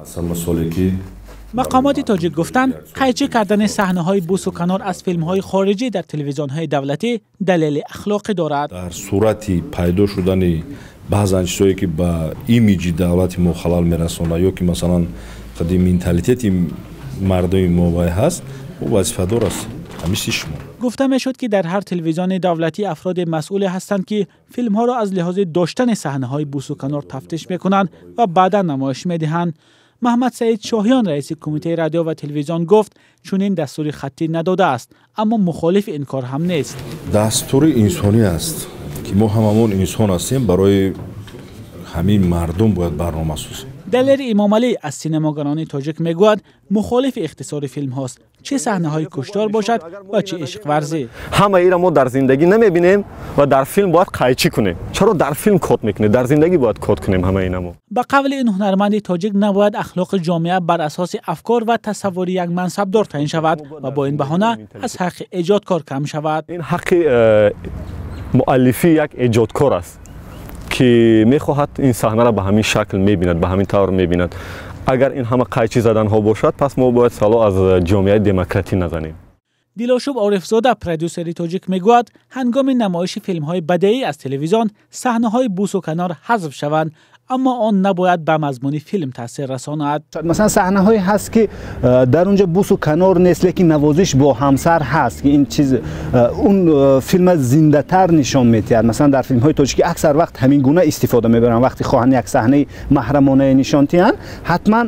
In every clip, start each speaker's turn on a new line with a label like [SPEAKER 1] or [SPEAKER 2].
[SPEAKER 1] Аз ҳама соле ки
[SPEAKER 2] Мақомоти тоҷик гуфтанд, қайчӣ кардани саҳнаҳои бӯсу канор аз филмҳои хориҷӣ дар телевизионҳои давлатӣ далели ахлоқӣ дорад.
[SPEAKER 1] Дар сурати пайдо шудани баъзан чизҳое, ки ба имиҷи давлати мо халал мерасонад ё ки, масалан, қади менталитети мардуми мо вай ҳаст, мо вазифадор ҳастем, ҳамисли шумо.
[SPEAKER 2] Гуфта мешуд, ки дар ҳар телевизиони давлатӣ афроди масъуле ҳастанд, ки филмҳоро аз лиҳози доштани саҳнаҳои бӯсу канор тафтиш мекунанд ва баъдан намоиш медиҳанд. Маҳмад Саид Шоҳиён, раиси Кумитаи радио ва телевизион, гуфт, чунин дастури хаттӣ надодааст, аммо мухолифи ин кор ҳам нест.
[SPEAKER 1] Дастури инсонӣ аст, ки мо ҳамамон инсон ҳастем, барои ҳамин мардум бояд барнома созем.
[SPEAKER 2] Далери Имомалӣ аз синемогарони тоҷик мегӯяд, мухолифи ихтисори филмҳост, чӣ саҳнаҳои куштор бошад ва чӣ ишқварзӣ.
[SPEAKER 3] Ҳама ира мо дар зиндагӣ намебинем ва дар филм бояд қайчӣ кунем. Чаро дар филм код мекунем? Дар зиндагӣ бояд код кунем ҳама инамо.
[SPEAKER 2] Ба қавли ин ҳунарманди тоҷик, набояд ахлоқи ҷомеа бар асоси афкор ва тасаввури як мансабдор таъин шавад ва бо ин баҳона аз ҳаққи эҷодкор кам шавад.
[SPEAKER 3] Ин ҳаққи муаллифии як эҷодкор аст, ки мехоҳад ин саҳнаро ба ҳамин шакл мебинад, ба ҳамин тавр мебинад. Агар ин ҳама қайчӣ заданҳо бошад, пас мо бояд сало аз ҷомеаи демократӣ назанем.
[SPEAKER 2] Дилошуб Орифзода, продюсери тоҷик, мегӯяд, ҳангоми намоиши филмҳои бадеӣ аз телевизион саҳнаҳои бӯсу канор ҳазф шаванд, аммо он набояд ба мазмуни филм таъсир расонад.
[SPEAKER 4] Масалан, саҳнаҳое ҳаст, ки дар онҷо бӯсу канор нест, лекин навозиш бо ҳамсар ҳаст, ки ин чиз он филма зиндатар нишон медиҳад. Масалан, дар филмҳои тоҷикӣ аксар вақт ҳамин гуна истифода мебаранд. Вақте хоҳанд як саҳнаи маҳрамонае нишон диҳанд, ҳатман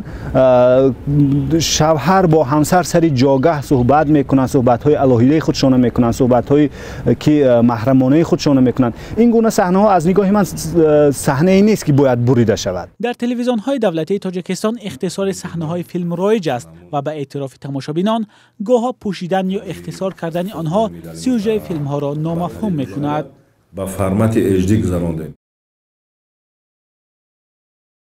[SPEAKER 4] шавҳар бо ҳамсар сари ҷогаҳ суҳбат мекунанд, суҳбатҳои алоҳидаи худшона мекунанд, суҳбатҳое ки маҳрамонаи худшона мекунанд. Ин гуна саҳнаҳо аз нигоҳи ман саҳнае нест, ки бояд бурида шавад.
[SPEAKER 2] Дар телевизионҳои давлатии Тоҷикистон ихтисори саҳнаҳои филм роиҷ аст ва ба эътирофи тамошобинон, гоҳо пӯшидан ё ихтисор кардани онҳо сюжаи филмҳоро номафҳум мекунад.
[SPEAKER 1] Ба формати HD гузарондем.